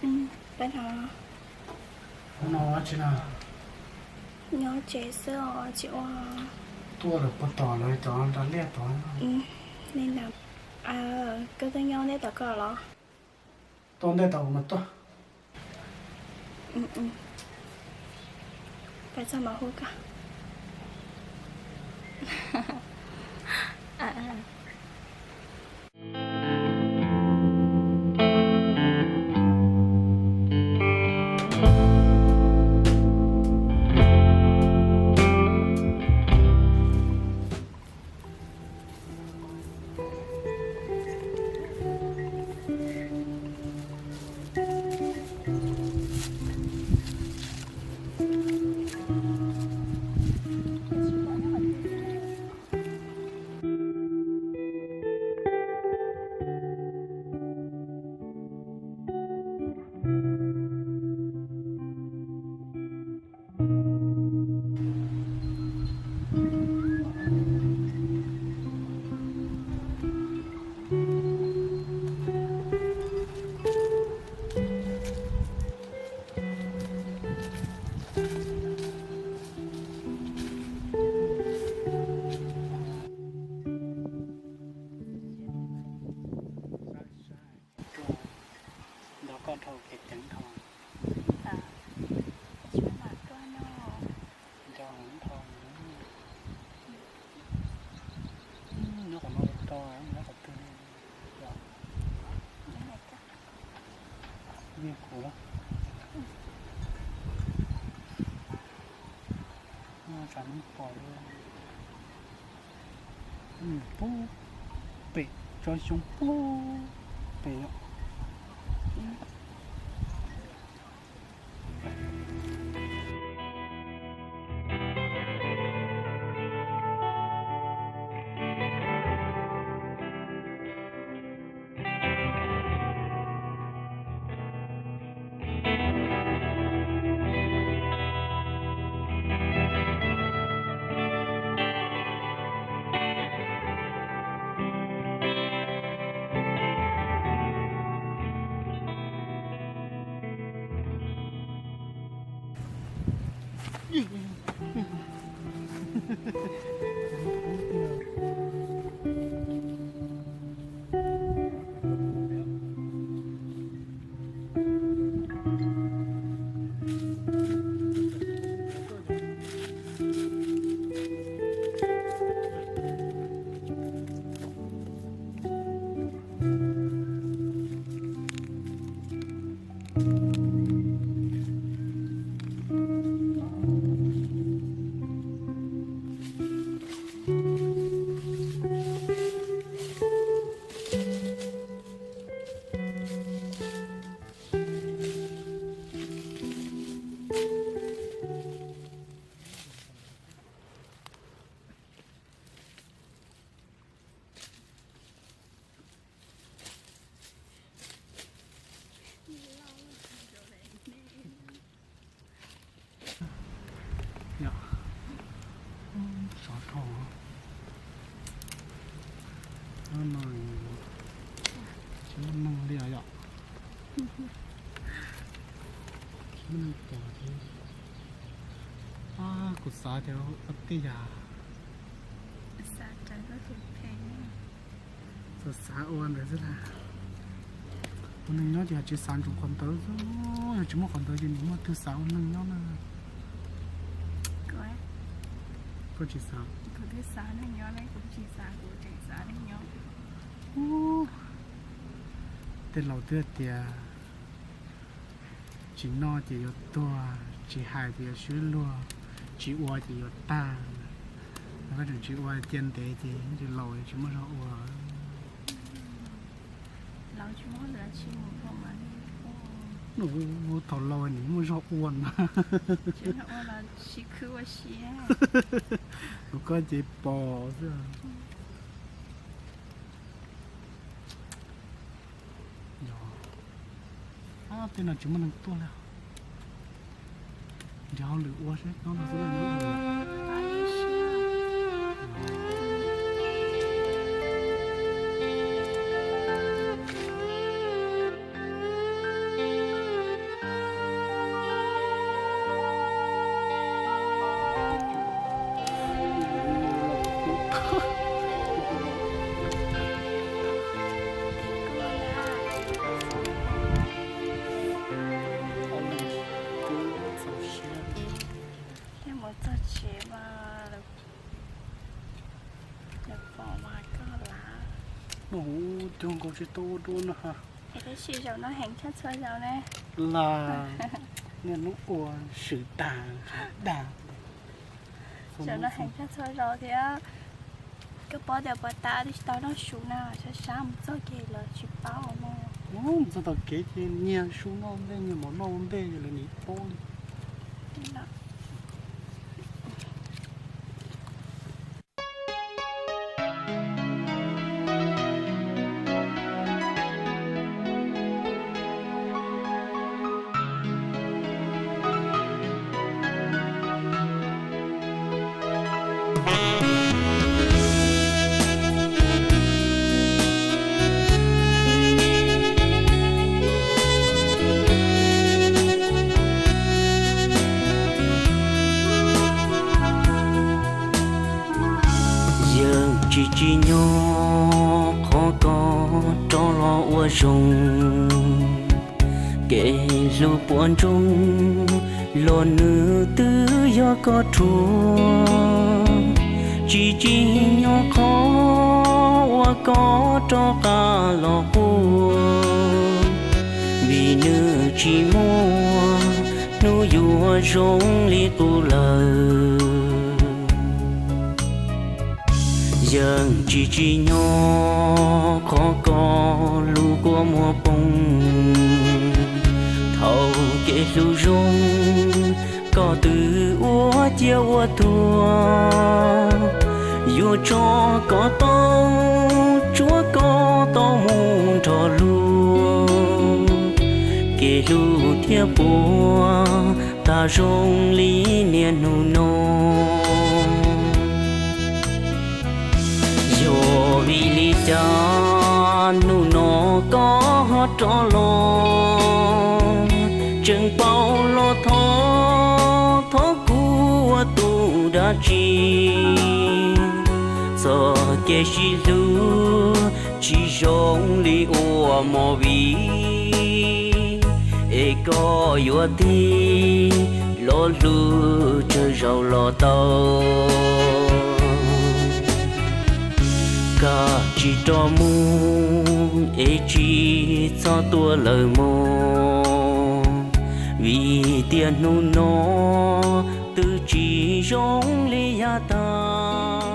Peb no, no tsis na, nyob tsev xwb os, tsis ua. Tuaj lawm puag tom lawv cov nra liaj tod. Li ntawd, koj twb nyob ntej tom koj los? Tuaj ntej tom kuv mas tuaj. Peb txog mas hu koj. Nrog koj dhau kev ceev dhau. Nrog dhau. Nyob qhov no to, nyob qhov twg? Vij kuv lawm. Tsam no pom pub pem tso xyoo pub pem yom. Yom, sov dhau. Hnub no tsis muaj neeg li os yom. Tsis muaj neeg pom thiab. Kuv xav tias ua tej yam xav ua ntawd xwb na. Ua neeg nyob ces yog tsis xav ntsoov qhov ntawd xwb, yog tsis muaj qhov ntawd ces nws muaj twg xav ua neeg nyob na. Koj tsis xav? Tej laus twb tias tsis noj ces yuav tuag, tsis hais ces yuav swb luag, tsis ua ces yuav tag. Koj tseem tsis ua cia ntev ces tsis laus tsis muaj zog ua. Thaum laus nws muaj zog ua na. Kuv koj ces pom xwb. Tej no tsis muaj neeg tuaj li. Nrhiav hauj lwm ua seb no xwb. Ub, cuag nkaus tsis tau ua dua no ha. Tab sis zaum no heev tshaj txhua zaus ne. Las, niaj hnub ua swm tag dag. Zaum no heev tshaj txhua zaus thiab. Koj paub tias puas tas twb tsis tau noj su na, sab sab mus txog kev lawm tsis paub mog. Mus txog tom kev ces nyiag su noj ntej, nyiag mov noj ua ntej, yog lawv nim paub li. Yawg tsis tsim nyog qhov koj rov los ua zoo, kev hlub puas ntsoog los nws twb yog koj rhuav. Tsis tsim nyog qhov uas koj rov qab los quaj, vim nws tsis muaj hnub yuav zoo li qub lawm. Yawg tsis tsim nyog qhov koj lub kua muag poob, thaum kev hlub zoo koj twb ua ciav ua tuag. Yuav tso koj tau, tsuav koj tau mus nrog luag, kev hlub thiaj puas tag zoo li niaj hnub no. Yog vim li cas hnub no koj ho rov los, tseem paub los thov, thov kuv ua tus dab tsi? Txoj kev sib hlub tsis zoo li ua mov vim, es koj yuav tig los hlub tsawg zaus los tau. Koj tsis rov mus es tsis txhob tuaj lawm mog, vim tias hnub no twb tsis zoo li yav tag.